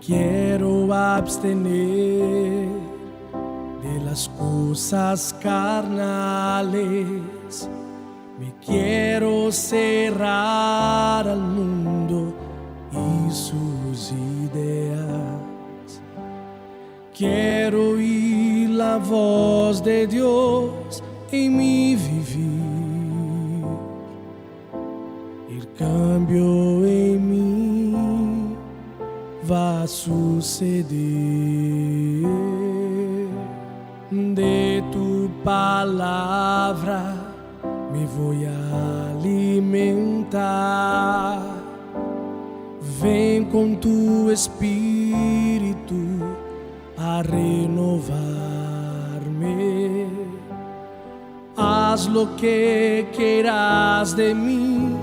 quiero abstener de las cosas carnales. Me quiero cerrar al mundo y sus ideas. Quiero oír la voz de Dios en mi vivir. El cambio en mí va a suceder. De tu palabra me voy a alimentar. Ven con tu espíritu a renovarme. Haz lo que quieras de mí,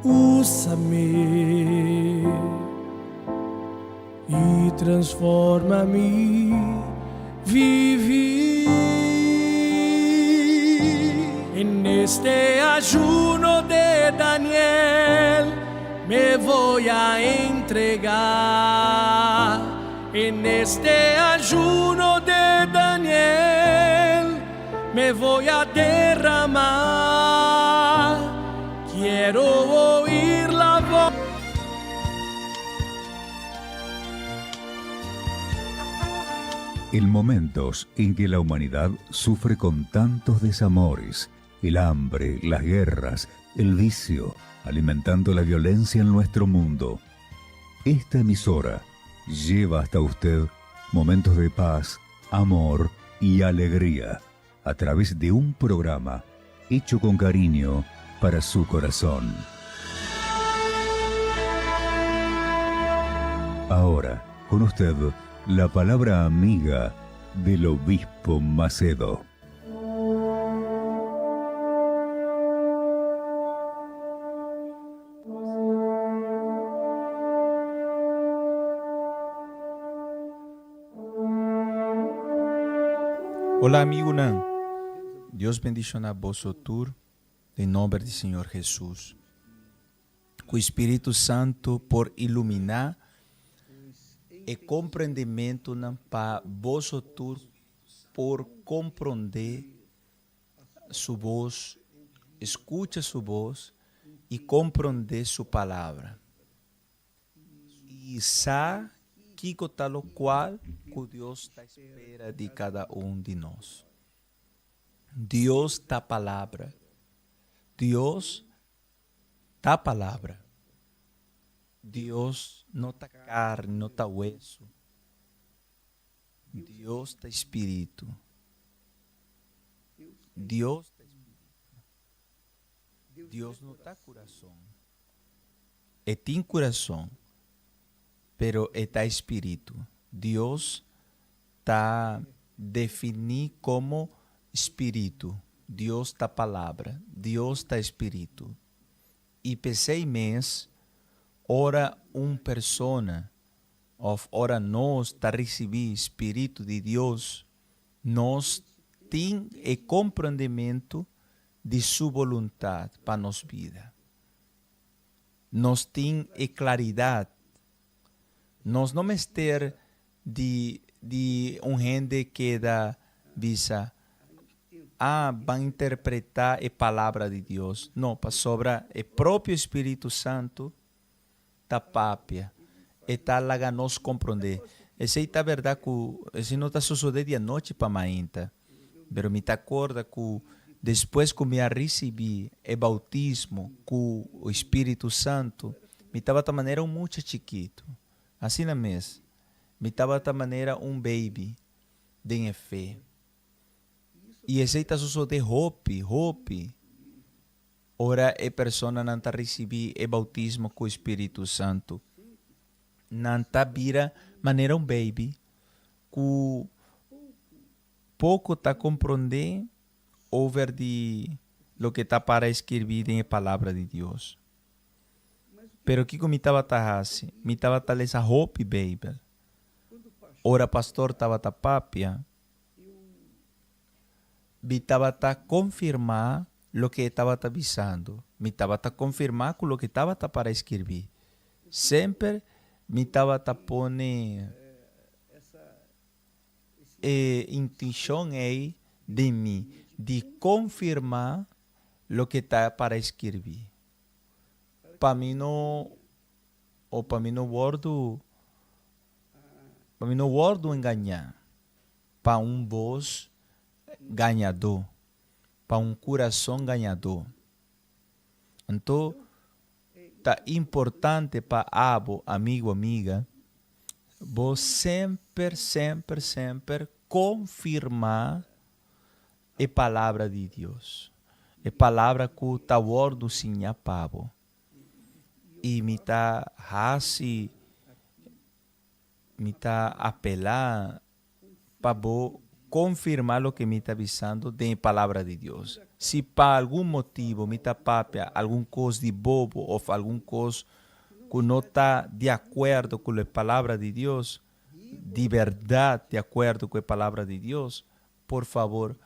úsame y transforma mi vivir. En este ayuno de Daniel me voy a entregar. En este ayuno de Daniel me voy a derramar. Quiero oír la voz. En momentos en que la humanidad sufre con tantos desamores, el hambre, las guerras, el vicio, alimentando la violencia en nuestro mundo, esta emisora lleva hasta usted momentos de paz, amor y alegría a través de un programa hecho con cariño para su corazón. Ahora, con usted, la palabra amiga del obispo Macedo. Hola amigunan, Dios bendiciona boso tur den nomber di Señor Jesus. Cu Spiritu Santo por ilumina e comprendimentonan pa boso tur por compronde Su voz, escucha Su voz y compronde Su palabra. Y sa kico ta locual cu Dios ta spera di cada un di nos. Dios ta palabra. Dios ta palabra. Dios no ta carne, no ta hueso. Dios ta spiritu. Dios ta spiritu. Dios no ta kurason. E tin kurason, pero e ta spiritu. Dios ta definí komo spiritu. Dios ta Palabra. Dios ta spiritu. I p'esei mes, ora un persona Òf ora nos ta risibí spiritu di Dios, nos tin e komprondementu di su boluntat pa nos bida. Nos tin e klaridat. Nos no mester di di un hende keda bisa, Ah, ban interpretá e Palabra di Dios. No, pasobra e propio spiritu santu ta papia, e ta laga nos komprondé. Esei ta bèrdat ku esei no ta sosodé di anochi pa mainta, pero mi ta korda ku despues ku mi a risibí e boutismo ku spiritu santu, mi tabata manera un mucha chikitu. Asina mes, mi tabata manera un beibi den e fe. I esei ta sosodé hopi, hopi. Ora e personanan ta risibí e boutismo ku spiritu santu, nan ta bira manera un beibi ku poko ta komprondé over di loke ta para skirbí den e Palabra di Dios. Pero kiko mi tabata hasi? Mi tabata lesa hopi Beibel. Ora pastor tabata papia, Mi tabata konfirmá loke e tabata bisando. Mi tabata konfirmá ku loke tabata para skirbí. Semper Mi tabata pone e intenshon ei den mi di konfirmá loke ta para skirbí. Pa mi no o pa mi no wòrdu pa mi no wòrdu engañá pa un bos gañadó, pa un kurason gañadó. Anto ta importante pa abo, amigo, amiga, bo semper, semper, semper konfirmá e Palabra di Dios, e Palabra ku ta wòrdu siñá pa bo. I mi ta hasi, mi ta apelá pa bo konfirmá loke mi ta bisando den e Palabra di Dios. Si pa algun motibu mi ta papia algun kos di bobo òf algun kos ku no ta di akuerdo ku e Palabra di Dios, di bèrdat di akuerdo ku e Palabra di Dios, Por fabor,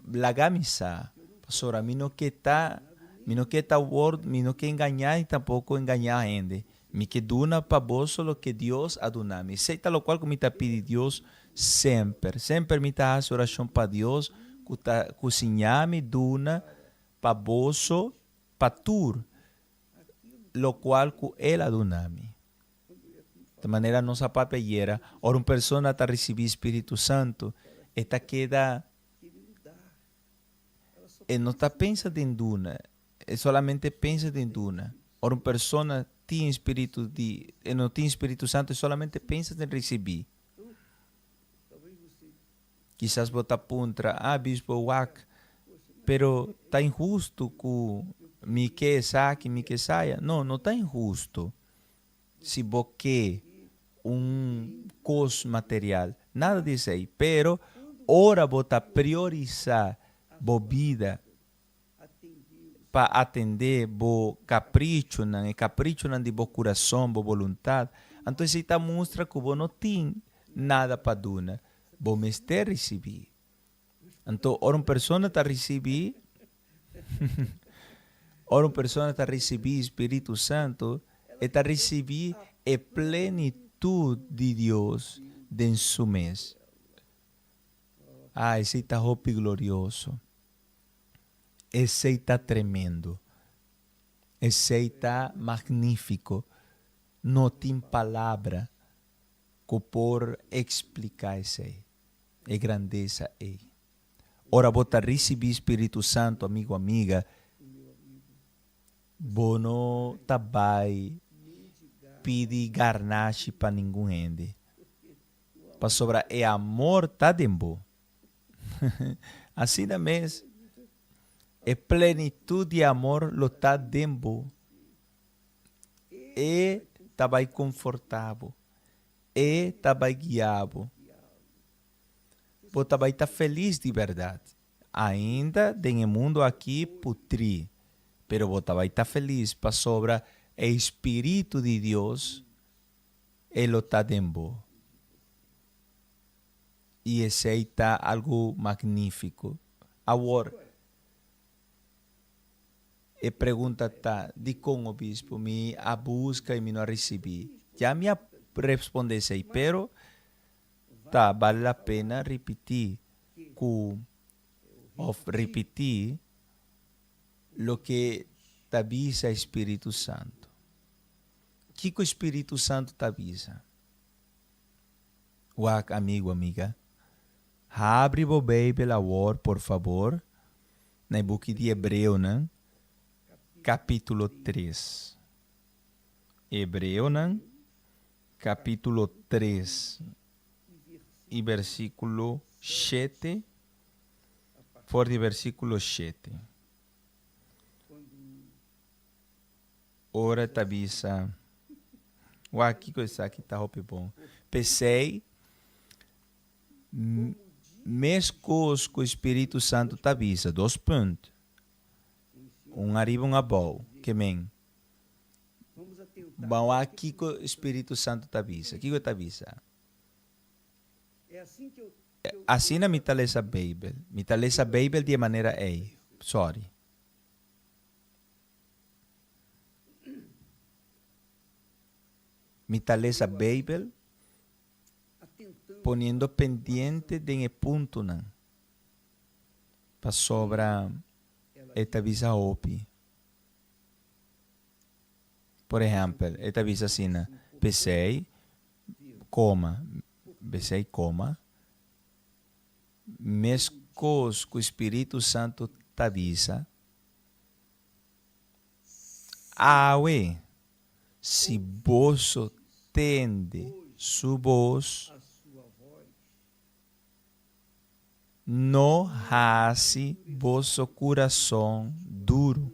laga mi sa, pasobra mi no ke ta, mi no ke ta wòrdu, mi no ke engañá ni tampoko engañá hende. Mi ke duna pa boso loke Dios a duna mi. Esei ta lokual ku mi ta pidi Dios semper. Semper mi ta hasi orashon pa Dios ku ta ku siña mi duna pa boso, pa tur lokual ku El a duna mi. Ta manera nos a papia ayera, ora un persona ta risibí spiritu santu, e ta keda, e no ta pensa den duna, e solamente pensa den duna. Ora un persona tin spiritu di, e no tin spiritu santu, e solamente pensa den risibí. Kisas bo ta puntra, Ah, Bispo, wak, pero ta inhustu ku mi ke esaki, mi ke esaya. No, no ta inhustu. Si bo ke un kos material, nada di esei. Pero ora bo ta priorisá bo bida pa atendé bo kaprichonan, e kaprichonan di bo kurason, bo boluntat, anto esei ta mustra ku bo no tin nada pa duna, bo mester risibí. Anto ora un persona ta risibí, ora un persona ta risibí Spiritu Santu, e ta risibí e plenitut di Dios den su mes. Ah, esei ta hopi glorioso! Esei ta tremendo! Esei ta magnífiko! No tin palabra ku por ekspliká esei, e grandesa ei. Ora bo ta risibí Spiritu Santu, amigu, amiga, bo no ta bai pidi garnashi pa ningun hende, pasobra e amor ta den bo. Asina mes, e plenitut di amor lo ta den bo. E ta bai konfortá bo. E ta bai guiá bo. Bo ta bai ta felis di bèrdat. Ainda den e mundu akí putrí, pero bo ta bai ta felis pasobra e spiritu di Dios e lo ta den bo. I esei ta algu magnífiko. Awor, e pregunta ta, Dikon, obispo, mi a buska i mi no a risibí? Ya mi a respondé esei, pero Ta bale la pena ripití ku òf ripití loke ta bisa e spiritu santu. Kiko e spiritu santu ta bisa? Wak, amigu, amiga, habri bo Beibel awor, por fabor, na e buki di Hebreonan, kapítulo tres. Hebreonan. Capítulo tres y versículo shete, for di versículo shete. Ora ta bisa, wak kiko esaki ta hopi bon. P'esei, meskos ku Spiritu Santu ta bisa, dos punt, un ariba un abou, ke men. Ban wak kiko Spiritu Santu ta bisa. Kiko e ta bisa? Asina mi ta lesa Beibel. Mi ta lesa Beibel di e manera ei. Sorry. Mi ta lesa Beibel poniendo pendiente den e puntonan, pasobra e ta bisa hopi. Por ehèmpel, e ta bisa asina, P'esei, koma, p'esei, koma, meskos ku Spiritu Santu ta bisa, Awe, si boso tende su bos, no hasi boso kurason duru,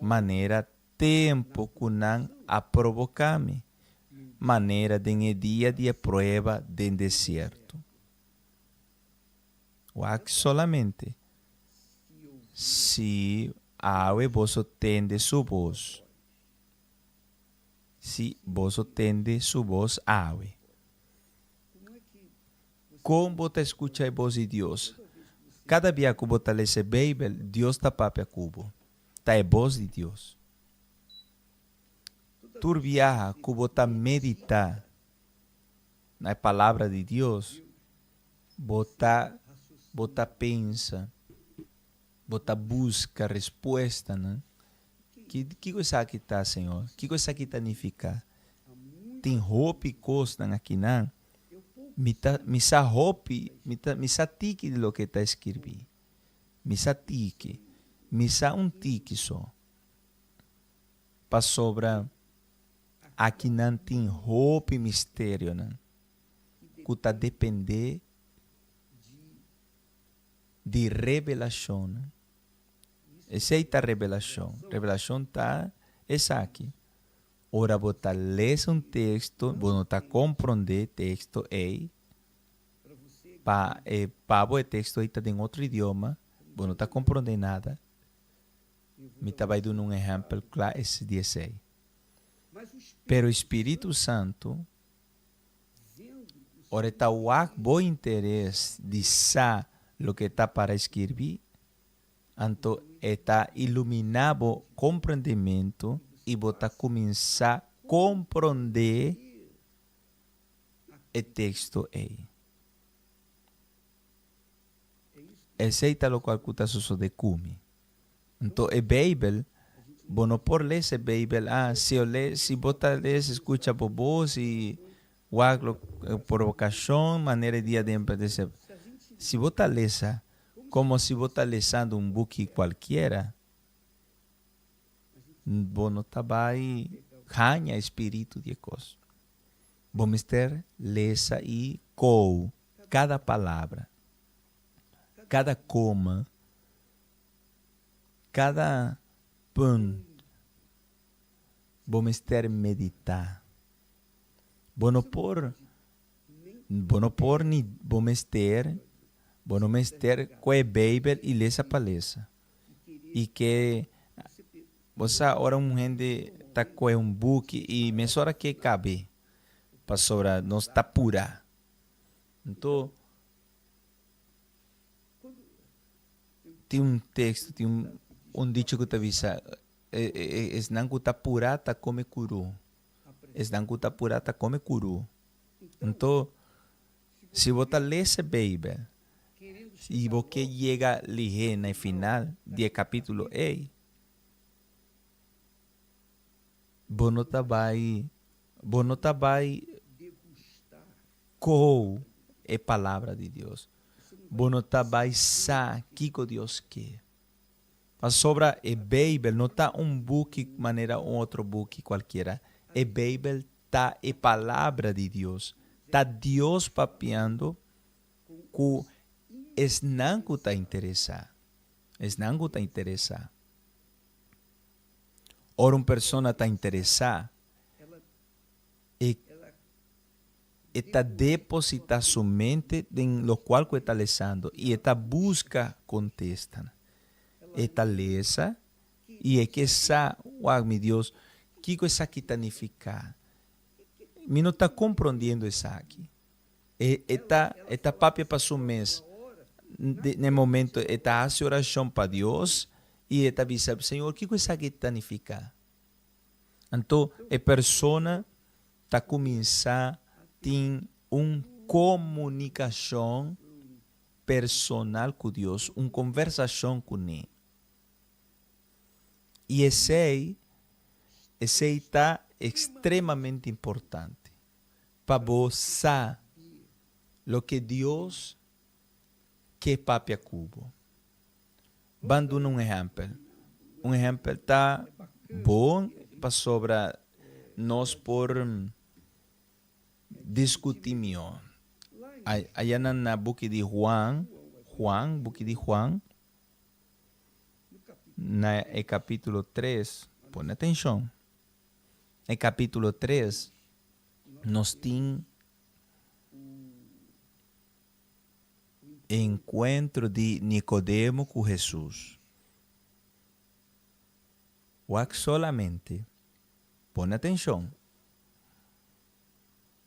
manera tempu ku nan a proboká mi, manera den e dia di e prueba den desierto. Wak solamente si awe boso tende su bos. Si boso tende su bos awe. Kon bo ta skucha e bos di Dios? Kada bia ku bo ta lesa e Beibel, Dios ta papia ku bo. Ta e bos di Dios. Tur biaha ku bo ta meditá na e Palabra di Dios, bo ta bo ta pensa, bo ta buska respuestanan. Ki kiko esaki ta, Señor? Kiko esaki ta nifiká? Tin hopi kosnan akinan. Mi ta mi sa hopi, mi ta mi sa tiki di loke ta skirbí. Mi sa tiki, mi sa un tiki so. Pasobra akinan tin hopi misterionan ku ta dependé di revelashonnan. Esei ta revelashon. Revelashon ta esaki. Ora bo ta lesa un teksto, bo no ta komprondé teksto ei. Pa e pa bo e teksto ei ta den otro idioma, bo no ta komprondé nada. Mi ta bai duna un ehèmpel kla di esei. Pero e Spiritu Santu, ora e ta wak bo interes di sa loke ta para skirbi, anto e ta iluminá bo komprendimentu i bo ta kuminsá komprondé e teksto ei. Esei ta lokual ku ta sosodé ku mi. Anto e Beibel, bo no por lesa e Beibel, ah, si o le, si bo ta lesa, skucha bo bos i wak lo provokashon manera e dia den pa Si bo ta lesa komo si bo ta lesando un buki kualkiera, bo no ta bai haña e spiritu di e kos. Bo mester lesa i kou kada palabra, kada koma, kada punt bo mester meditá. Bo no por, bo no por ni bo mester, bo no mester koe Beibel i lesa pa lesa. I ke, bo sa ora un hende ta koe un buki i mesora ke kab'é, pasobra nos ta purá. Anto, tin un teksto, tin un un dicho ku ta bisa, Esnan ku ta purá ta kome kuru. Esnan ku ta purá ta kome kuru. Anto, si bo ta lesa Beibel i bo ke yega lihé na e final di e kapítulo ei, bo no ta bai, bo no ta bai Kou e Palabra di Dios, bo no ta bai sa kiko Dios ke. Pasobra e Beibel no ta un buki manera un otro buki kualkiera. E Beibel ta e Palabra di Dios. Ta Dios papiando ku esnan ku ta interesá. Esnan ku ta interesá. Ora un persona ta interesá, e E ta deposita su mente den locual cu e ta lesando y e ta busca contestanan. E ta lesa y e ke sa, Wak, mi Dios, kico esaki ta nifica? Mi no ta comprondiendo esaki. E, e ta, e ta papia pa su mes. Den e momento e ta haci oracion pa Dios y e ta bisa, Señor, kico esaki ta nifica? Anto e persona ta kuminsá tin un komunikashon personal ku Dios, un konversashon kuné. I esei, esei ta ekstremamente importante pa bo sa loke Dios ke papia ku bo. Ban duna un ehèmpel. Un ehèmpel ta bon pasobra nos por diskutí mihó. Aya nan na buki di Juan, Juan, buki di Juan, na e kapítulo tres, pone atenshon, e kapítulo tres nos tin Enkuentro di Nikodemo ku Hesus. Wak solamente, pone atenshon,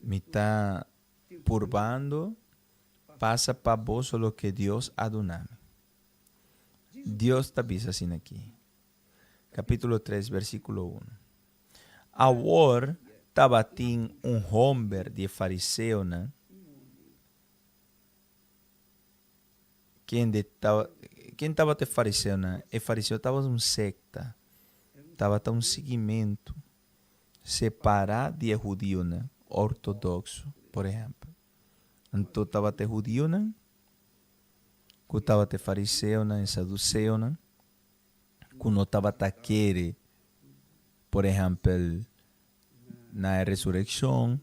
mi ta purbando pasa pa boso loke Dios a duna mi. Dios ta bisa asina aki, kapítulo tres versíkulo unu, Awor tabatin un homber di e fariseonan, Kende ta, ken tabata e fariseonan? E fariseo tabata un sekta, tabata un siguimentu separá di e hudionan ortodokso, por ehèmpel. Anto tabata e hudionan ku tabata e fariseonan, e saduseonan, ku no tabata kere, por ehèmpel, na e resurekshon.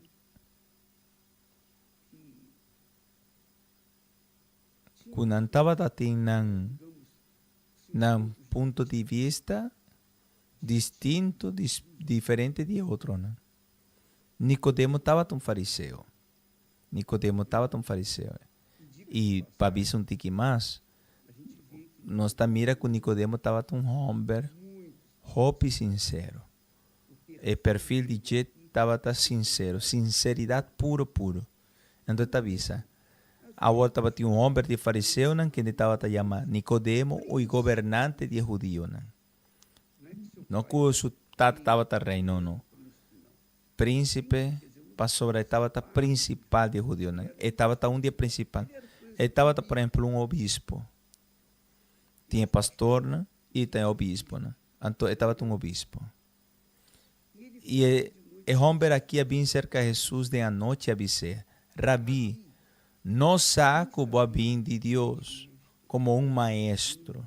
Ku nan tabata tin nan nan punto di vista distinto, diferente di e otronan. Nikodemo tabata un fariseo. Nikodemo tabata un fariseo. I pa bisa un tiki mas, nos ta mira ku Nikodemo tabata un hòmber hopi sinsero. E perfil di dje tabata sinsero, sinseridat puro puro. Anto e ta bisa, Awor tabatin un homber di e fariseonan kende tabata yama Nikodemo i gobernante di e hudionan. No ku su tata tabata rei, no, no. Prínsipe, pasobra e tabata prinsipal di e hudionan. E tabata un di e prinsipal. E tabata, por ehempel, un obispo. Tin e pastornan i tin e obisponan. Anto e tabata un obispo. I e e hòmber akí a bin serka Hesus den anochi a bis'é, Rabí, nos sa ku bo a bin di Dios komo un maestro.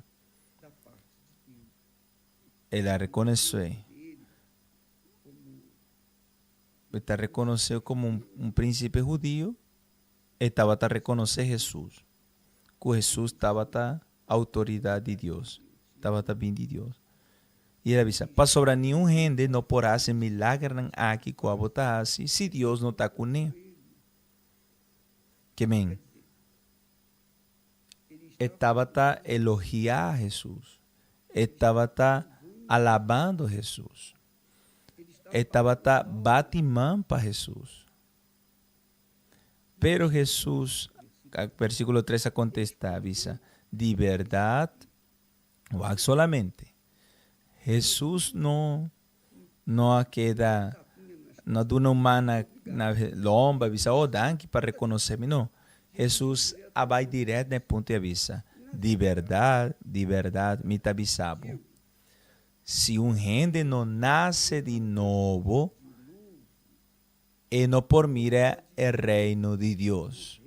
El a rekonosé. E ta rekonosé komo un prínsipe hudio, e tabata rekonosé Hesus, ku Hesus tabata Outoridat di Dios tabata bin di Dios. I el a bisa, Pasobra niun hende no por hasi milagernan aki ku abo ta hasi si Dios no ta kuné. Ke men, e tabata elogiá Hesus. E tabata alabando Hesus. E tabata bati man pa Hesus. Pero Hesus, versíkulo tres a kontestá, a bisa, Di bèrdat, wak solamente. Hesus no no a keda, no a duna un man na na lomba, a bisa, Oh, danki pa rekonosé mi. No, Hesus a bai dirèt na e punto i a bisa, Di bèrdat, di bèrdat, mi ta bisa bo, si un hende no nase di nobo, E no por mira e Reino di Dios.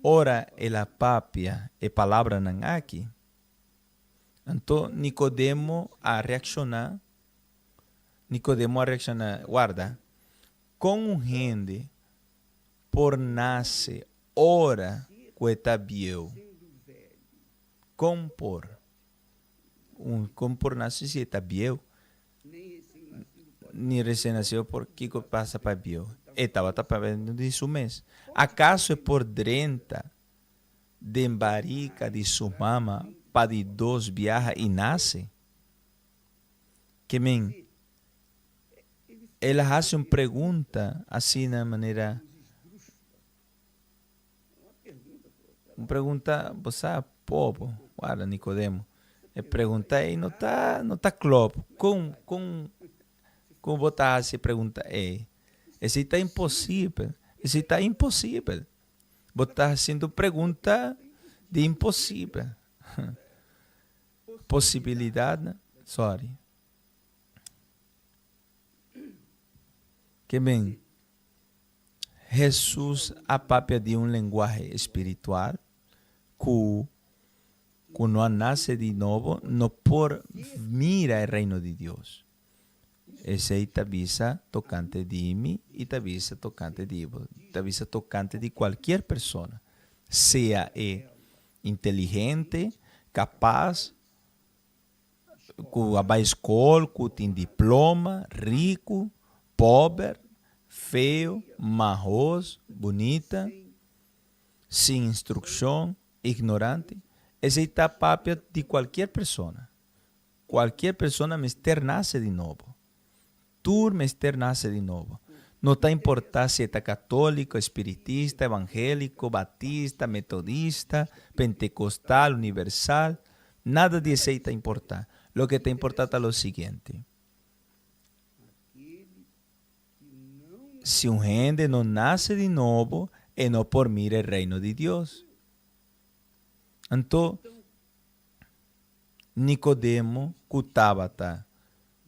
Ora el a papia e palabranan aki, anto Nicodemo a reakshoná. Nicodemo a reakshoná, Warda, kon un hende por nase ora ku e ta bieu? Kon por? Un kon por nase si e ta bieu? Ni recién nacido por kico pasa pa bieu. E tabata papiando di su mes. Acaso e por drenta den barica di su mama pa di dos biaha y nace? Ke men, el a haci un pregunta asina manera un pregunta, bo sa, pobo, guarda Nicodemo. E pregunta ei no ta no ta klòp. Kon kon kon bo ta hasi e pregunta ei? Esei ta imposibel. Esei ta imposibel. Bo ta hasiendo pregunta di imposibel. Posibilidatnan, sorry. Ke men, Hesus a papia di un lenguahe espiritual ku ku no a nase di nobo no por mira e Reino di Dios. Esei ta bisa tokante di mi i ta bisa tokante di bo, ta bisa tokante di kualkier persona, sea e inteligente, kapas, ku a bai skol, ku tin diploma, riku, pober, feo, mahos, bunita, sin instrukshon, ignorante. Esei ta papia di kualkier persona. Kualkier persona mester nase di nobo. Tur mester nase di nobo. No ta importá si e ta katóliko, espiritista, evangéliko, batista, metodista, pentekostal, universal. Nada di esei ta importá. Loke ta importá ta lo siguiente, Si un hende no nase di nobo, e no por mira e Reino di Dios. Anto, Nikodemo ku tabata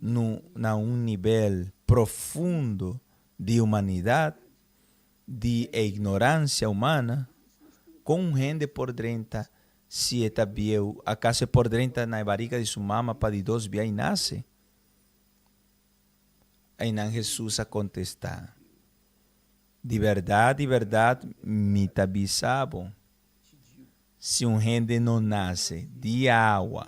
nu na un nivel profundo di humanidat, di e ignoransia humana, kon un hende por drenta si e ta bieu? Akaso e por drenta na e bariga di su mama pa di dos bia i nase? Einan Hesus a kontestá, Di bèrdat, di bèrdat, mi ta bisa bo, Si un hende no nase di awa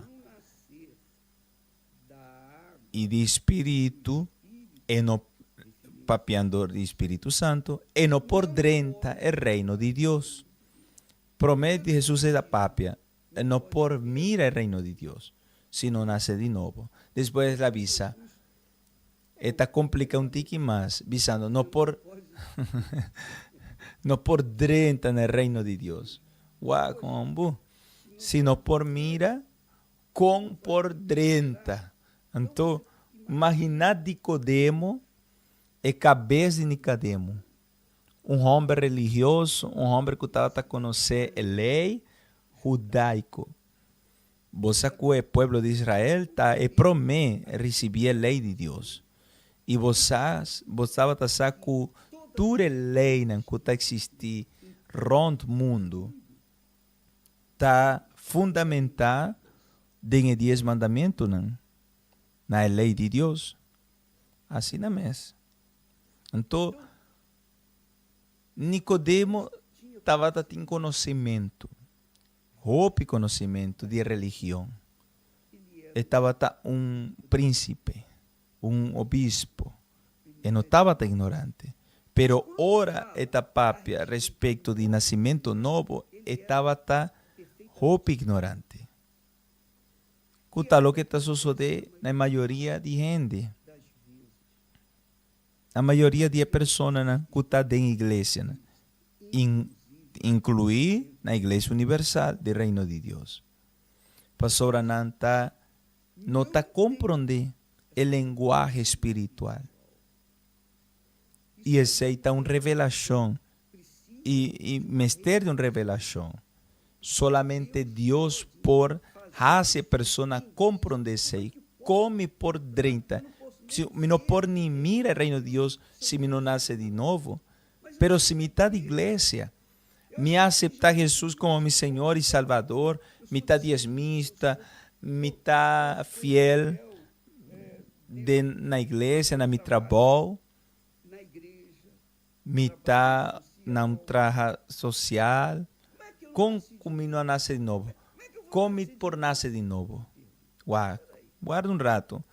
i di spiritu, e no, papiando di Spiritu Santu, e no por drenta e Reino di Dios. Promé di Hesus e ta papia, e no por mira e Reino di Dios si no nase di nobo. Despues el a bisa, E ta complica un tiki mas, bisando, No por, no por drenta na e reino di Dios. Wak, hombu, si no por mira, con por drenta? Anto, imagina Nicodemo, e cabes di Nicodemo, un homber religioso, un homber cu tabata conoce e ley hudaico. Bo sa ku e pueblo di Israel ta e promé risibí e lei di Dios. I bo sa, bo tabata sa ku tur e leinan ku ta eksistí rònt mundu ta fundamentá den e Dies Mandamentunan, na e lei di Dios. Asina mes. Anto, Nikodemo tabata tin konosementu. Hopi conocimentu di e religion. E tabata un principe, un obispo. E no tabata ignorante. Pero ora e ta papia respecto di nacimento nobo, e tabata hopi ignorante. Cu ta loke ta sosode na e mayoria di hende? Na mayoria di e personanan cu ta den iglesianan, inclui na Iglesia Universal di Reino di Dios, pasobra nan ta no ta comprende e lenguahe spiritual. Y esey ta un revelacion y mester di un revelacion. Solamente Dios por haci e persona comprende esey. Con mi por drenta? Si mi no por ni mira e reino di Dios si mi no nace di nobo. Pero si mi ta di iglesia, mi a acepta Jesus como mi Señor y Salvador, mi ta diezmista, mi ta fiel den na iglesia, na mi trabou, mi ta na un traha social, con cu mi no a nace di nobo? Con mi por nace di nobo? Wak, warda un rato,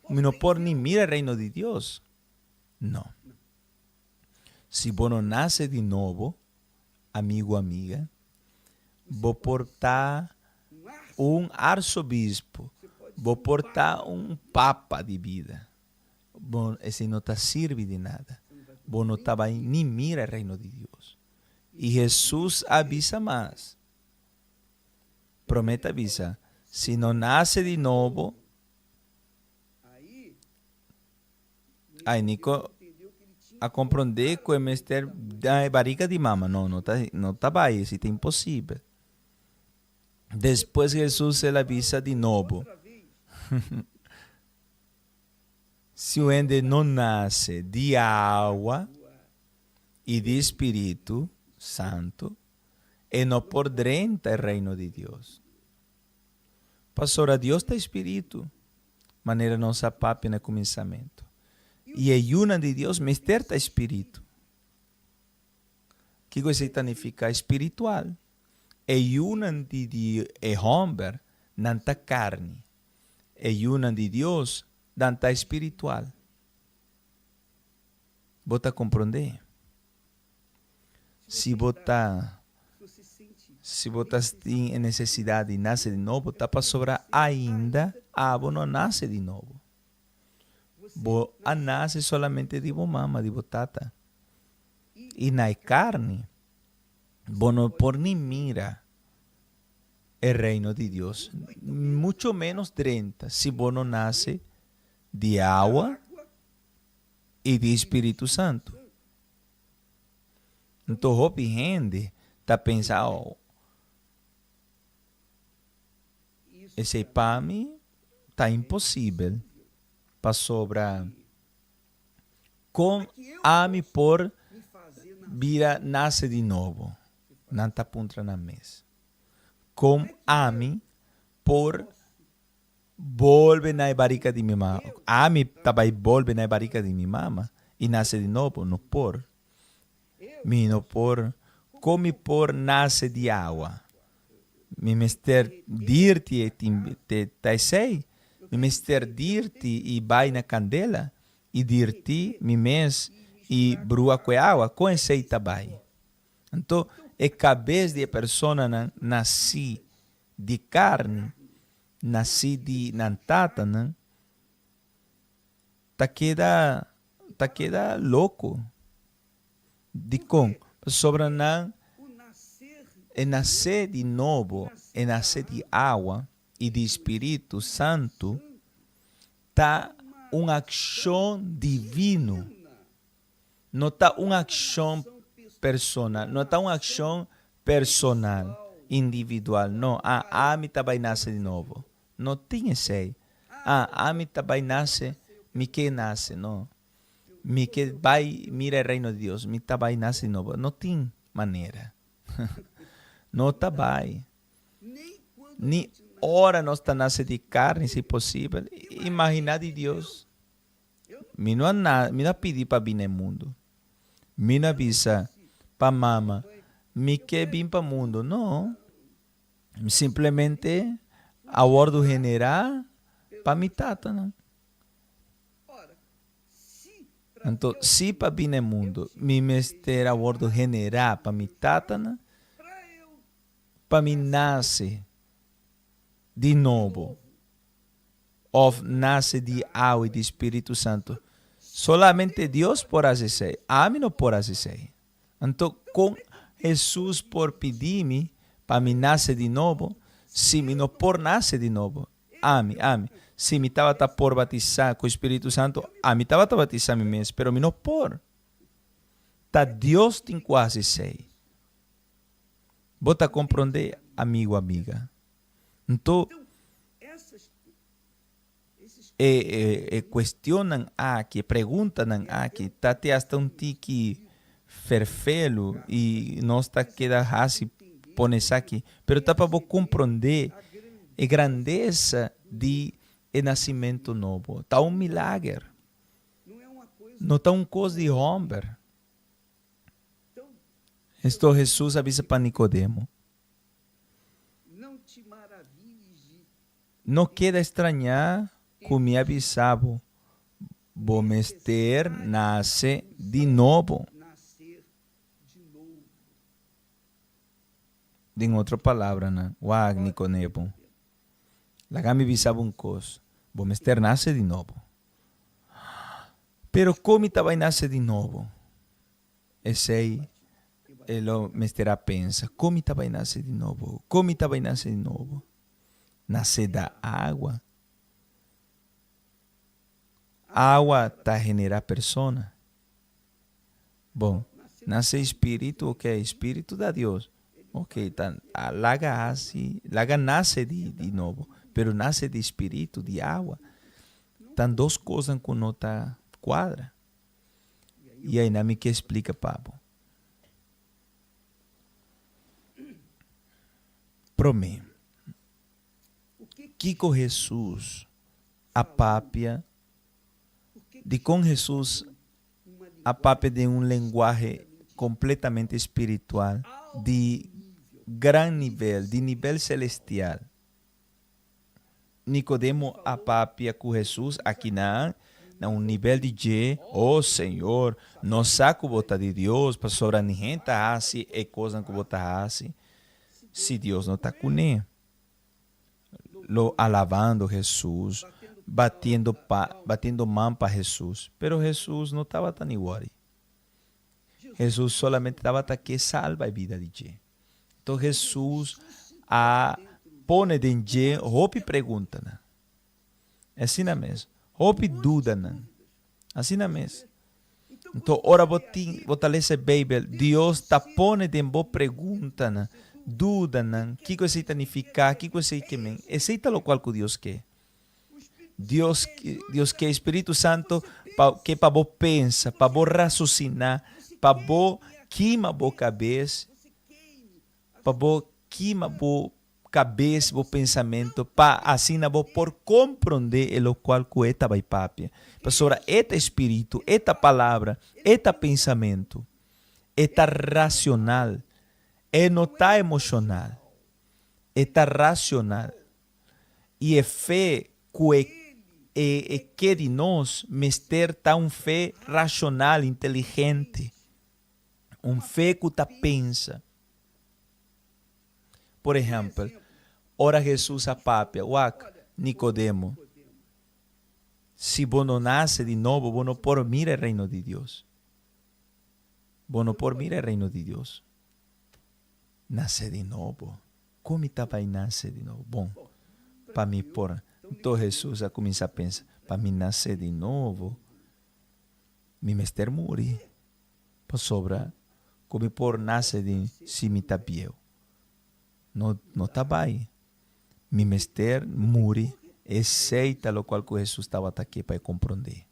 mi no por ni mira e reino di Dios. No. Si bo no nace di nobo, amigo, amiga, bo por ta un arzobispo, bo por ta un papa di bida, bo esei no ta sirbi di nada. Bo no ta bai ni mira e reino di Dios. I Hesus a bisa mas. Promé ta bisa. Si no nase di nobo, Ai Nico a comprende cu e mester den e bariga di mama. No, no ta, no ta bai, esi ta imposibel. Despues Jesus el a bisa di nobo, Si un hende no nase di awa i di Spiritu Santu, e no por drenta e Reino di Dios. Pasobra Dios ta Spiritu, manera nos a papia na kuminsamentu, i e yunan di Dios mester ta spiritu. Kiko esei ta nifiká? Spiritual. E yunan di e hòmber nan ta karni, e yunan di Dios nan ta spiritual. Bo ta komprondé? Si bo ta si bo ta tin e nesesidat di nase di nobo, ta pasobra ainda abo no a nase di nobo. Bo a nase solamente di bo mama, di bo tata. I na e karni, bo no por ni mira e Reino di Dios, mucho ménos drenta, si bo no nase di awa i di Spiritu Santu. Nto hopi hende ta pensa, Oh, esei pa mi ta imposibel, pasobra kon ami por bira nase di nobo? Nan ta puntra nan mes. Kon ami por Bolbe na e barika di mi mama. Ami ta bai bolbe na e barika di mi mama i nase di nobo? No por. Mi no por. Kon mi por nase di awa? Mi mester dirti e tin ta esei. Mi mester dirti i bai na kandela i dirti mi mes i brua ku e awa. Kon esei ta bai? Anto e kabes di e personanan nasi di karni nasí di nan tatanan ta keda ta keda loko. Dikon? Pasobra nan e nasé di nobo, e nasé di awa i di Spiritu Santu ta un akshon divino. No ta un akshon personal, no ta un akshon personal, individual, no. Ah, ami ta bai nase di nobo. No tin esei. Ah, ami ta bai nase, mi ke nase, no. Mi ke bai mira e Reino di Dios, mi ta bai nase di nobo. No tin manera. No ta bai. Ni ora nos ta nase di karni, si posibel. Imagina di Dios. Mi no a na, mi no a pidi pa bin na e mundu. Mi no a bisa pa mama, Mi ke bin pa mundu. No. Mi simplemente a wòrdu generá pa mi tatanan. Anto, si pa bin na e mundu mi mester a wòrdu generá pa mi tatanan, pa mi nase di nobo, Of nase di awa i di Spiritu Santu. Solamente Dios por hasi esei. Ami no por hasi esei. Anto, kon Hesus por pidi mi pa mi nase di nobo si mi no por nase di nobo? Ami, ami, si mi tabata por batisá ku Spiritu Santu, ami tabata batisá mi mes, pero mi no por. Ta Dios tin ku hasi esei. Bo ta komprondé, amigu, amiga? Nto, e e cuestionnan aki, e preguntanan aki ta te hasta un tiki ferfelu y nos ta keda haci pone esaki, pero ta pa bo comprende e grandesa di e nacimento nobo. Ta un milager, no ta un cos di homber. Esto Jesús a bisa pa Nicodemo. No keda strañá ku mi a bisa bo, Bo mester nase di nobo. Den otro palabranan, wak Nikonebo, laga mi bisa bo un kos, bo mester nase di nobo. Pero kon mi ta bai nase di nobo? Esei e lo mester a pensa, Kon mi ta bai nase di nobo? Kon mi ta bai nase di nobo? Nase da awa. Awa ta generá persona. Bon, nase spiritu, ok, spiritu da Dios. Ok, ta laga hasi, laga nase di di nobo, pero nase di spiritu, di awa. Tan dos kosnan ku no ta kuadra. I ainan mi ke splika pa bo. Promé, kiko Hesus a papia? Dikon Hesus a papia den un lenguahe kompletamente spiritual di gran nivel, di nivel selestial? Nikodemo a papia ku Hesus akinan na un nivel di dje, O Señor, nos sa ku bo ta di Dios, pasobra ni hende ta hasi e kosnan ku bo ta hasi si Dios no ta kuné. Lo alabando Hesus, batiendo pa batiendo man pa Hesus. Pero Hesus no tabata ni wòri. Hesus solamente tabata ke salba e bida di dje. Enton Hesus a pone den dje hopi preguntanan. Asina mes, hopi dudanan. Asina mes. Enton ora bo tin, bo ta lesa e Beibel, Dios ta pone den bo preguntanan, dudanan, kiko esei ta nifiká, kiko esei ke men. Esei ta lokual ku Dios ke. Dios, Dios ke Spiritu Santo pa, ke pa bo pensa, pa bo rasosiná, pa bo kima bo kabes, pa bo kima bo kabes, bo pensamento, pa asina bo por komprondé e lokual ku e ta bai papia. Pasobra e ta Spiritu, e ta Palabra, e ta pensamentu, e ta rasional, e no ta emoshonal, e ta rasional. I e fe ku e e ke di nos mester ta un fe rashonal, inteligente, un fe ku ta pensa. Por ehèmpel, ora Hesus a papia, Wak, Nikodemo, si bo no nase di nobo, bo no por mira e Reino di Dios. Bo no por mira e Reino di Dios. Nase di nobo. Kon mi ta bai nase di nobo? Bon, pa mi por. Nto Hesus a kuminsá pensa, Pa mi nase di nobo, mi mester muri, pasobra ku mi por nase di si mi ta bieu? No, no ta bai. Mi mester muri. Esei ta lokual ku Hesus tabata ke pa e komprondé.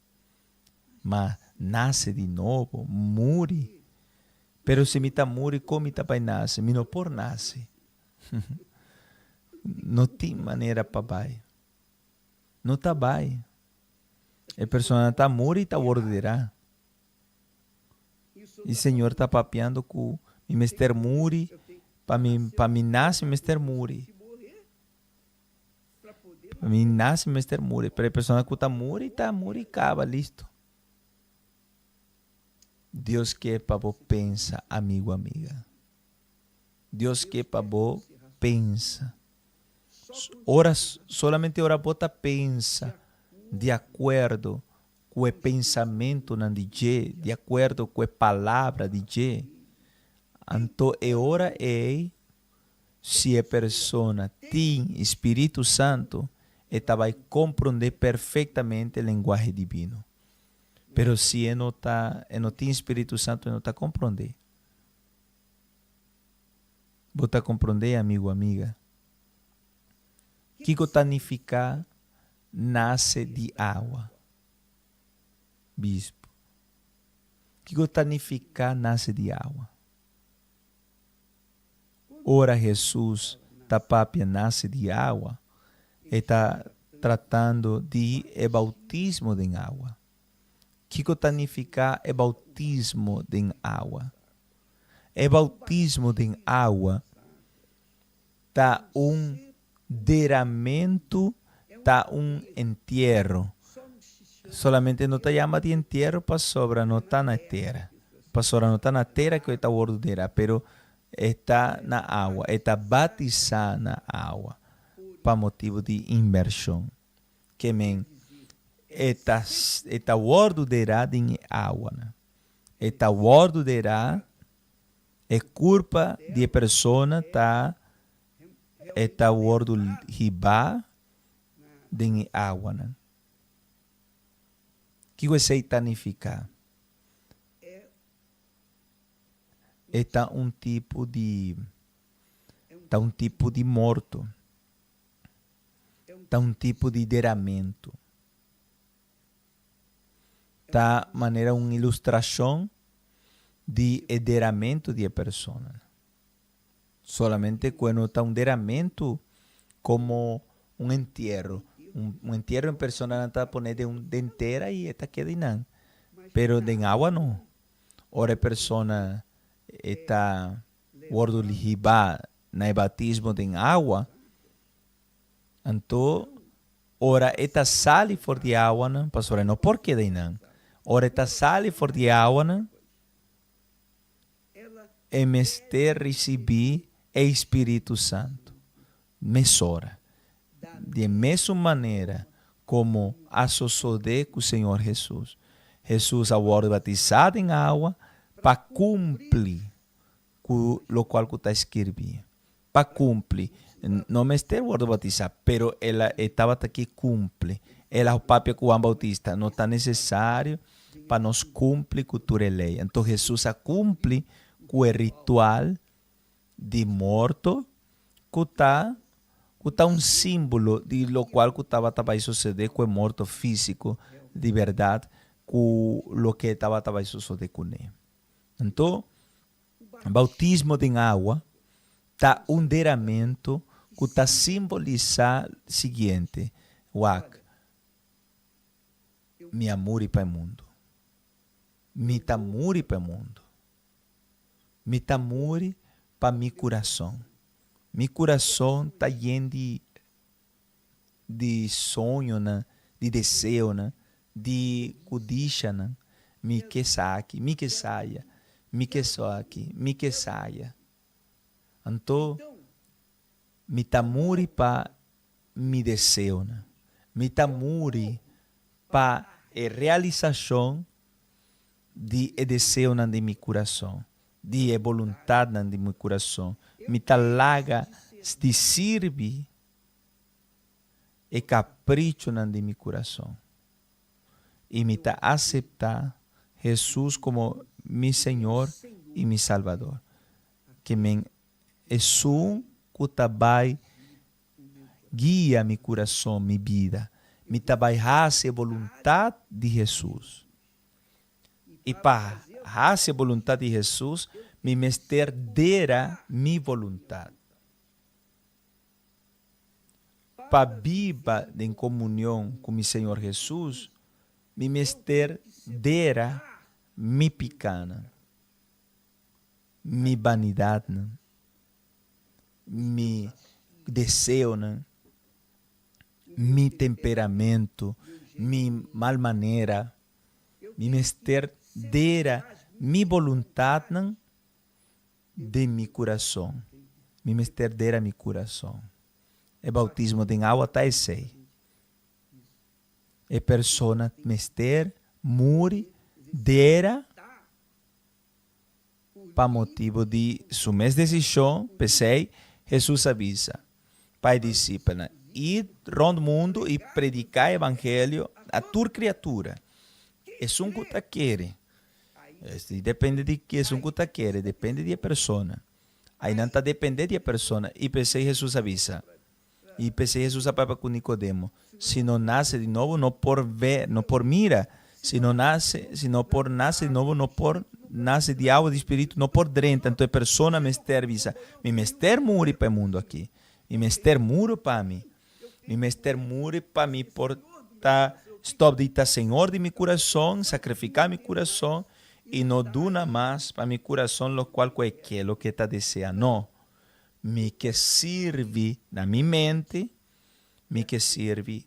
Ma nase di nobo, muri. Pero si mi ta muri, kon mi ta bai nase? Mi no por nase. No tin manera pa bai. No ta bai. E persona ta muri i ta wòrdu derá. I Señor ta papiando ku mi mester muri, pa mi pa mi nase mi mester muri. Pa mi nase mi mester muri. Pero e persona ku ta muri ta muri kaba, listo. Dios ke pa bo pensa, amigu, amiga. Dios ke pa bo pensa. Ora, solamente ora bo ta pensa di akuerdo ku e pensamentunan di dje, di akuerdo ku e palabra di dje, anto e ora ei, si e persona tin Spiritu Santu, e ta bai komprondé perfektamente lenguahe dibino. Pero si e no ta, e no tin Spiritu Santu, e no ta komprondé. Bo ta komprondé, amigu, amiga? Kiko ta nifiká nase di awa? Bispo. Kiko ta nifiká nase di awa? Ora Hesus ta papia nase di awa, e ta tratando di e boutismo den awa. Kiko ta nifiká e boutismo den awa? E boutismo den awa ta un deramentu, ta un entiero. Solamente no ta yama di entiero pasobra no ta na tera. Pasobra no ta na tera ku e ta wòrdu derá, pero e ta na awa, e ta batisá na awa pa motibu di inmershon. Ke men, e ta e ta wòrdu derá den e awanan. E ta wòrdu derá, e kurpa di e persona ta. E ta wòrdu hibá den e awanan. Kiko esei ta nifiká? E ta un tipo di ta un tipo di morto, ta un tipo di deramentu. Ta manera un ilustrashon di e deramentu di e persona. Solamente ku e no ta un deramentu komo un entierro. Un entierro en persona nan ta pone den un den tera i e ta keda einan. Pero den awa no. Ora e persona e ta wòrdu hibá na e batismo den awa, anto ora e ta sali for di awanan, pasobra e no por keda einan. Ora e ta sali for di awanan, e mester risibí e Spiritu Santu mesora, di e mesun manera komo a sosodé ku Señor Hesus. Hesus a wòrdu batisá den awa pa kumpli ku lokual ku ta skirbí. Pa kumpli. No mester wòrdu batisá, pero el a e tabata ke kumpli. El a papia ku Juan Bautista, No ta nesesario pa nos kumpli ku tur e lei. Anto Hesus a kumpli ku e ritual di morto ku ta ku ta un símbolo di lokual ku tabata bai sosodé ku e morto físiko di bèrdat ku loke tabata bai sosodé kuné. Anto, Bautismo den awa ta un deramentu ku ta simbolisá siguiente, Wak, mi a muri pa e mundu. Mi ta muri pa e mundu. Mi ta muri pa mi kurason. Mi kurason ta yen di di soñonan, di deseonan, di kudishanan, mi ke esaki, mi ke esaya, mi ke esaki, mi ke esaya. Anto mi ta muri pa mi deseonan, mi ta muri pa e realisashon di e deseonan di mi kurason, di e boluntatnan di mi kurason. Mi ta laga di sirbi e kaprichonan di mi kurason i mi ta aseptá Hesus komo mi Señor i mi Salbador. Ke men esun ku ta bai guia mi kurason, mi bida. Mi ta bai hasi e boluntat di Hesus. I pa hasi e boluntat di Hesus, mi mester dera mi boluntat. Pa biba den komunion ku mi Señor Hesus, mi mester dera mi pikánan, mi banidatnan, mi deseonan, mi temperamentu, mi mal manera. Mi mester dera mi boluntatnan den mi kurason. Mi mester dera mi kurason. E boutismo den awa ta esei. E persona mester muri dera pa motibu di su mes desishon. P'esei, Hesus a bisa pa e disipelnan, Id rònt mundu i prediká e evangelio na tur kriatura. Esun ku ta kere. Esei depende di esun ku ta kere, depende di e persona. Ainan ta depende di e persona. I p'esei Hesus a bisa, i p'esei Hesus a papia ku Nikodemo, Si no nase di nobo no por ve, no por mira. Si no nase, si no por nase di nobo no por nase di awa di spiritu, no por drenta. Anto e persona mester bisa, Mi mester muri pa e mundu aki. Mi mester muri pa mi. Mi mester muri pa mi por ta stop di ta señor di mi kurason, sakrifiká mi kurason i no duna mas pa mi kurason lokual ku e ke, loke e ta deseá. No. Mi ke sirbi na mi mente, mi ke sirbi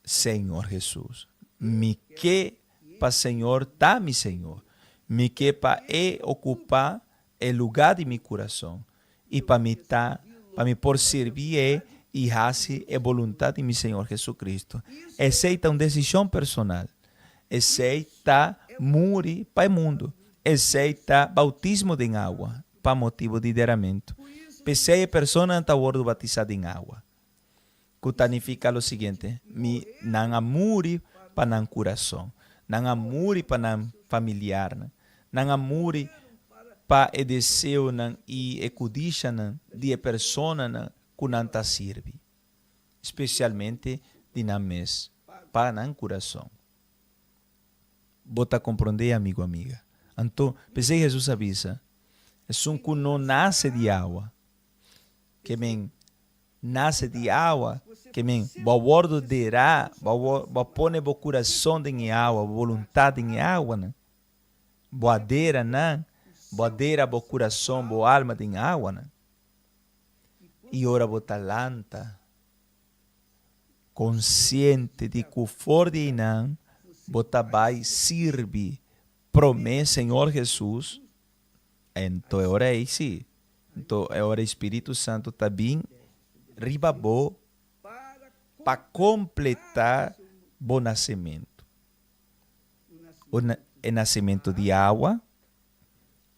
Señor Hesus. Mi ke pa Señor ta mi Señor. Mi ke pa E okupá e lugá di mi kurason i pa mi ta, pa mi por sirbi E i hasi e boluntat di mi Señor Jesucristo. Esei ta un desishon personal. Esei ta muri pa e mundu. Esei ta boutismo den awa pa motibu di deramentu. P'esei e personanan ta wòrdu batisá den awa, ku ta nifiká lo siguiente, Mi, nan a muri pa nan kurason, nan a muri pa nan familiarnan, nan a muri pa e deseonan i e kudishanan di e personanan ku nan ta sirbi, spesialmente di nan mes, pa nan kurason. Bo ta komprondé, amigu, amiga? Anto, p'esei Hesus a bisa, Esun ku no nase di awa, ke men nase di awa, ke men bo a wòrdu derá, bo a pone bo kurason den e awa, bo boluntat den e awanan, bo a dera nan, bo a dera bo kurason, bo alma den awanan. I ora bo ta lanta, konsiente di ku for di einan bo ta bai sirbi promé Señor Hesus, ento e ora ei sí, ento e ora e Spiritu Santu ta bin riba bo pa kompletá bo nasementu, e nasementu di awa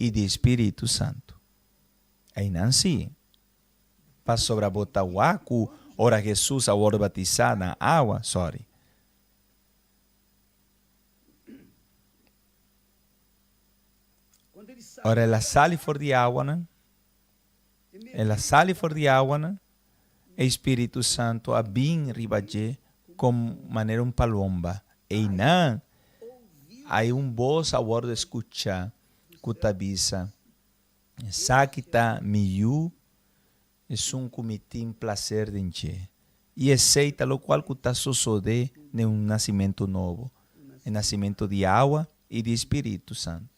i di Spiritu Santu. Einan sí, Pasobra bo ta wak ku ora Hesus a wòrdu batisá na awa, sòri. Ora el a sali for di awanan, el a sali for di awanan, e Spiritu Santu a bin riba dje komo manera un palomba. Einan, ai un bos a wòrdu skuchá ku ta bisa, Esaki ta mi Yu, esun ku mi tin plaser den dje. I esei ta lokual ku ta sosodé den un nasimentu nobo, e nasimentu di awa i di Spiritu Santu.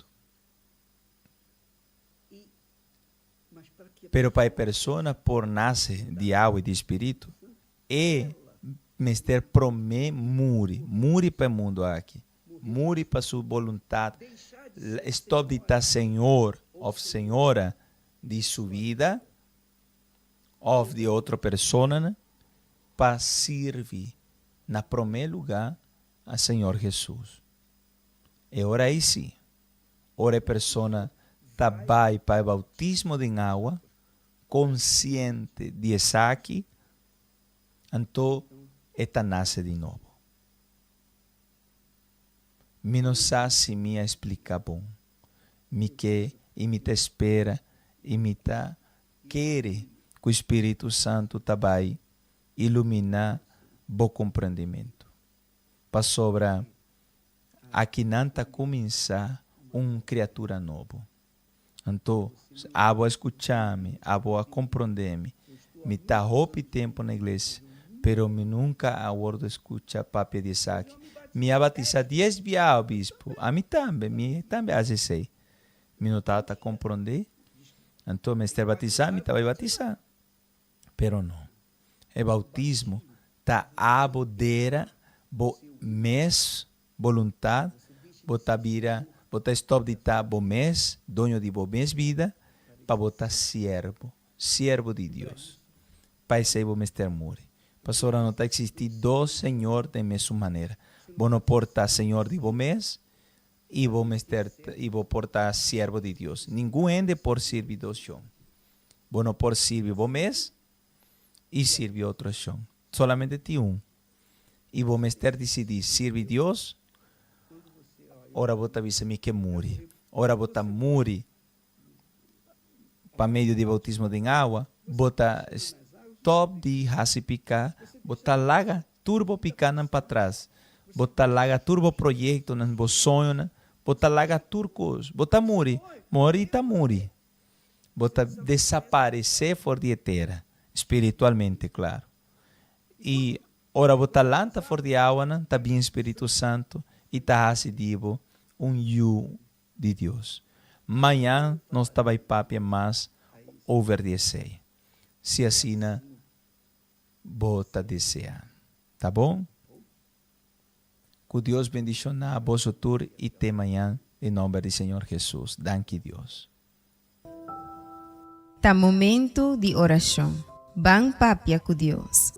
Pero pa e persona por nase di awa i di Spiritu, e mester promé muri, muri pa e mundu aki, Muri pa su boluntat, stop di ta señor of señora di su vida of di otro personanan pa sirbi na prome luga a Señor Jesus. E ora ei si, ora e persona ta bai pa e bautismo den awa, konsiente di esaki, anto e ta nase di nobo. Mi no sa si mi a splika bon. Mi ke i mi ta spera i mi ta kere ku Spiritu Santu ta bai iluminá bo komprendimentu. Pasobra akinan ta kuminsá un kriatura nobo. Anto, abo a skucha mi, abo a komprondé mi. Mi ta hopi tempu na iglesia, pero mi nunka a wordu skucha papia di esaki. Mi a batisá dies biaha, obispu. Ami tambe, mi tambe a hasi esei. Mi no tabata komprondé. Anto, mester batisá, mi ta bai batisá. Pero no. E bautismo ta abo dera bo mes boluntat, bo ta bira, bo ta stop di ta bo mes, doño di bo mes bida, pa bo ta siervo, siervo di Dios. Pa esei bo mester muri. Pasobra no ta existi dos señor den mesun manera. Bo no por ta señor di bo mes i bo mester i bo por ta siervo di Dios. Ningun hende por sirbi dos shon. Bo no por sirbi bo mes i sirbi otro shon. Solamente tin un. I bo mester disidí sirbi Dios ora bo ta bisa mi ke muri. Ora bo ta muri pa medio di boutismo den awa, bo ta stòp di hasi piká, bo ta laga tur bo pikánan patras, bo ta laga tur bo proyektonan, bo soñonan, bo ta laga tur kos. Bo ta muri, mori ta muri. Bo ta desaparesé for di e tera, spiritualmente, klaro. I ora bo ta lanta for di awanan, ta bin Spiritu Santu i ta hasi di bo un yu di Dios. Mañan nos ta bai papia mas over di esei, si asina bo ta deseá. Ta bon? Ku Dios bendishoná boso tur i te mañan den nomber di Señor Jesus. Danki Dios. Ta momento di orashon. Ban papia ku Dios.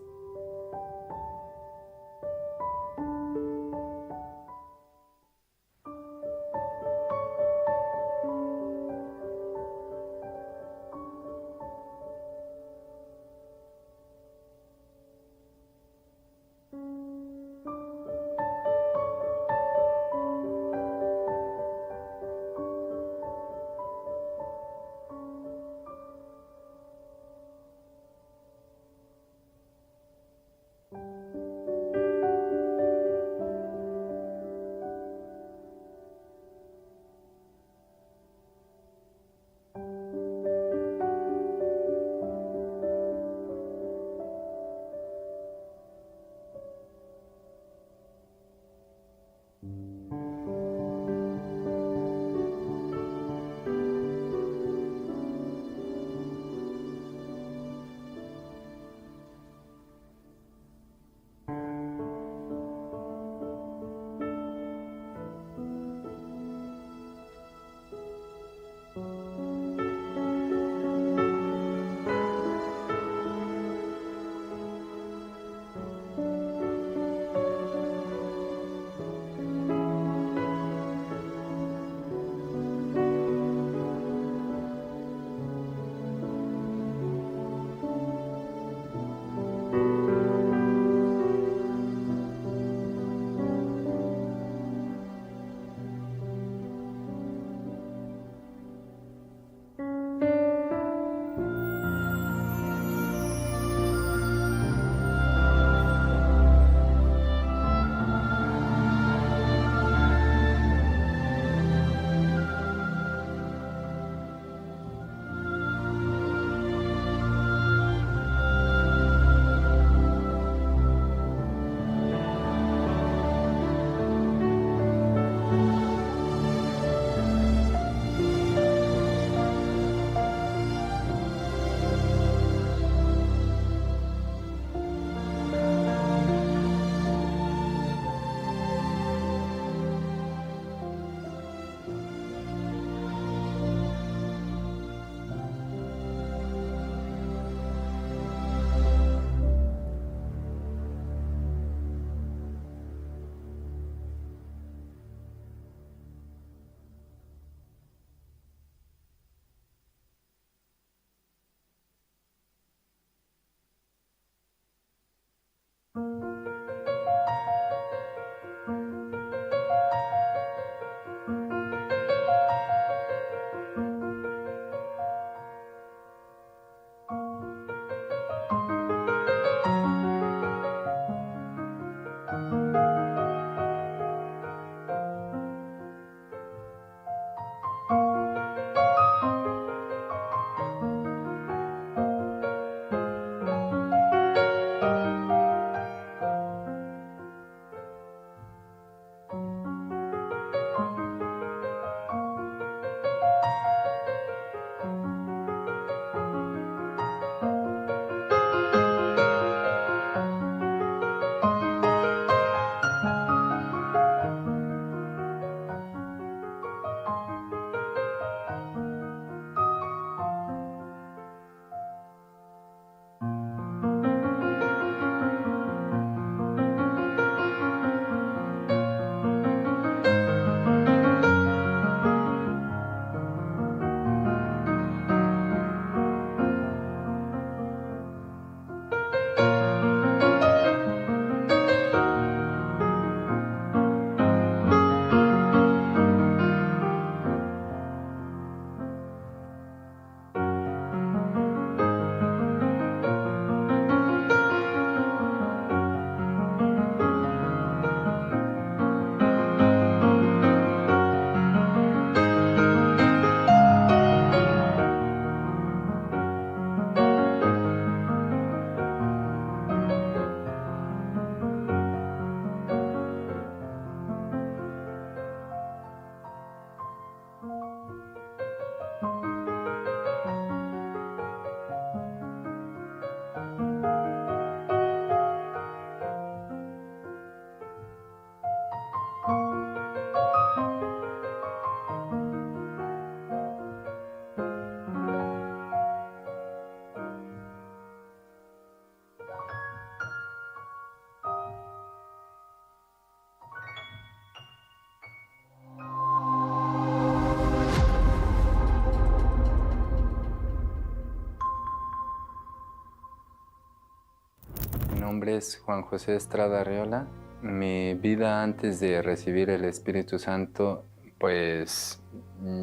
Mi nombre es Juan José Estrada Arriola. Mi vida antes de recibir el Espíritu Santo, pues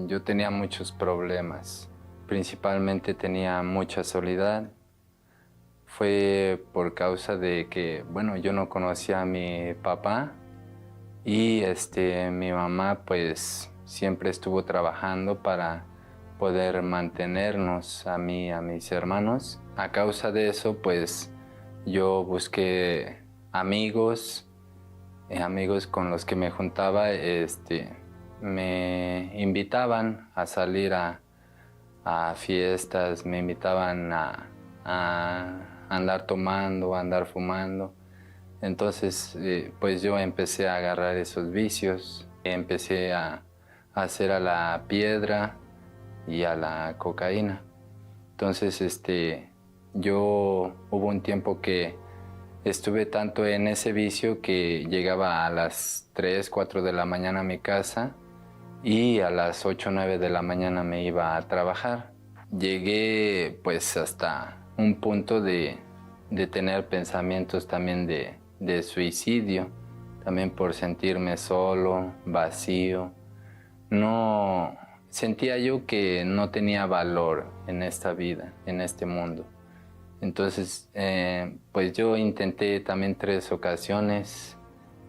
yo tenía muchos problemas. Principalmente tenía mucha soledad. Fue por causa de que, bueno, yo no conocía a mi papá y este, mi mamá pues siempre estuvo trabajando para poder mantenernos a mí y a mis hermanos. A causa de eso, pues yo busqué amigos, eh, amigos con los que me juntaba, este, me invitaban a salir a, fiestas, me invitaban a, andar tomando, a andar fumando. Entonces, eh, pues yo empecé a agarrar esos vicios, empecé a, a hacer a la piedra y a la cocaína. Entonces, este, yo hubo un tiempo que estuve tanto en ese vicio que llegaba a las 3, 4 de la mañana a mi casa y a las 8, 9 de la mañana me iba a trabajar. Llegué pues hasta un punto de, de tener pensamientos también de, de suicidio, también por sentirme solo, vacío. No sentía yo que no tenía valor en esta vida, en este mundo. Entonces, eh, pues yo intenté también tres ocasiones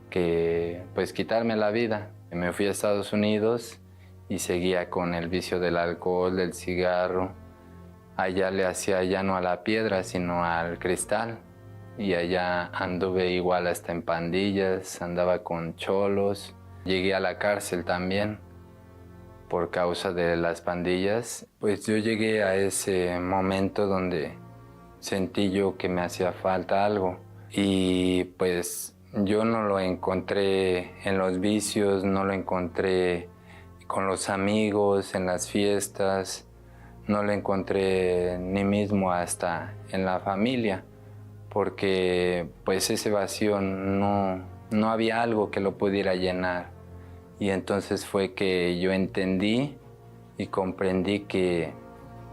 que, pues quitarme la vida. Me fui a Estados Unidos y seguía con el vicio del alcohol, del cigarro. Allá le hacía ya no a la piedra, sino al cristal. Y allá anduve igual hasta en pandillas, andaba con cholos. Llegué a la cárcel también por causa de las pandillas. Pues yo llegué a ese momento donde sentí yo que me hacía falta algo y pues yo no lo encontré en los vicios, no lo encontré con los amigos, en las fiestas, no lo encontré ni mismo hasta en la familia, porque pues ese vacío no, no había algo que lo pudiera llenar. Y entonces fue que yo entendí y comprendí que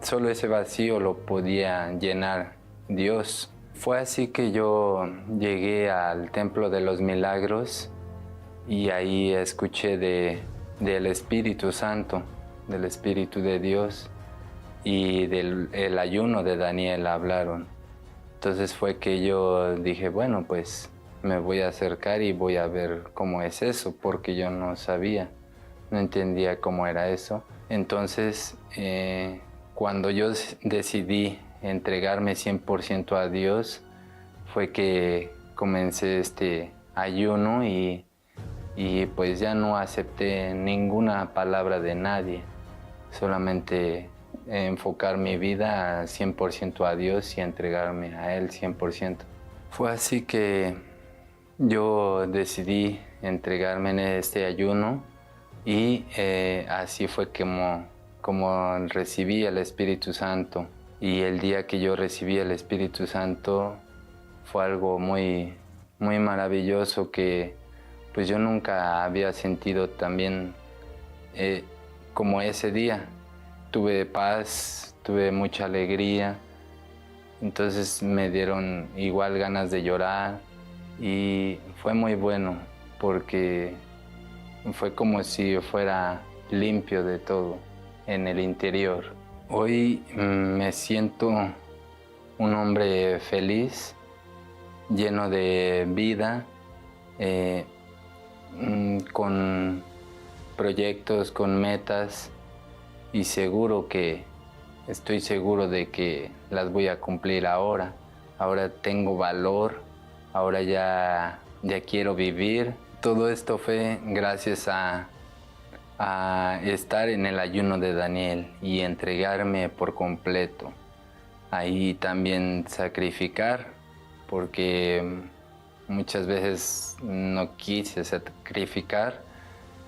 solo ese vacío lo podía llenar Dios. Fue así que yo llegué al Templo de los Milagros y ahí escuché de, del Espíritu Santo, del Espíritu de Dios y del el ayuno de Daniel hablaron. Entonces fue que yo dije, bueno, pues me voy a acercar y voy a ver cómo es eso, porque yo no sabía, no entendía cómo era eso. Entonces, eh, cuando yo decidí entregarme 100% a Dios, fue que comencé este ayuno y, y pues ya no acepté ninguna palabra de nadie, solamente enfocar mi vida 100% a Dios y entregarme a Él 100%. Fue así que yo decidí entregarme en este ayuno y eh, así fue como, como recibí el Espíritu Santo. Y el día que yo recibí el Espíritu Santo fue algo muy, muy maravilloso que pues yo nunca había sentido también eh, como ese día. Tuve paz, tuve mucha alegría, entonces me dieron igual ganas de llorar y fue muy bueno porque fue como si fuera limpio de todo en el interior. Hoy mm, me siento un hombre feliz, lleno de vida, eh, mm, con proyectos, con metas y seguro que estoy seguro de que las voy a cumplir ahora. Ahora tengo valor, ahora ya, ya quiero vivir. Todo esto fue gracias a, a estar en el ayuno de Daniel y entregarme por completo. Ahí también sacrificar, porque muchas veces no quise sacrificar,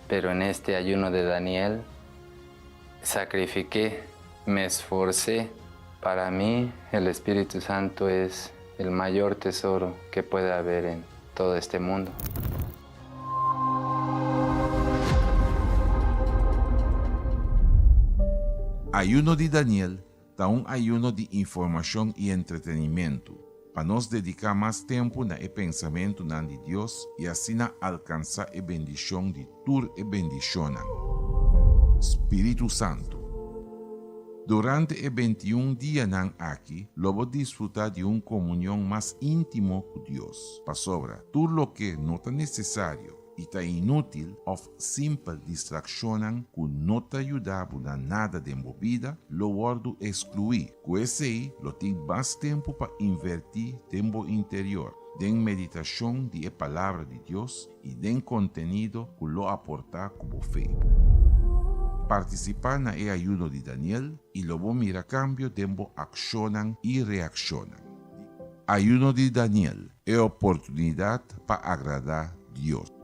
pero en este ayuno de Daniel sacrifiqué, me esforcé. Para mí el Espíritu Santo es el mayor tesoro que puede haber en todo este mundo. Ayuno di Daniel ta un ayuno di informashon i entretenimentu, pa nos dediká mas tempu na e pensamentunan di Dios i asina alkansá e bendishon di tur e bendishonnan. Spiritu Santu. Durante e beintiun dianan aki lo bo disfrutá di un komunion mas íntimo ku Dios, pasobra tur loke no ta nesesario i ta inútil òf simpel distrakshonnan ku no ta yuda bo na nada den bo bida lo wòrdu ekskluí. Ku esei lo tin mas tempu pa invertí den bo interior, den meditashon di e Palabra di Dios i den kontenido ku lo aportá ku bo fe. Partisipá na e ayuno di Daniel i lo bo mira kambio den bo akshonnan i reakshonnan. Ayuno di Daniel, e oportunidat pa agradá Dios.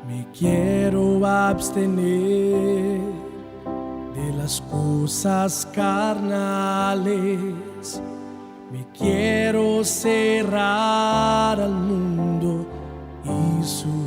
Me quiero abstener de las cosas carnales. Me quiero cerrar al mundo y sus.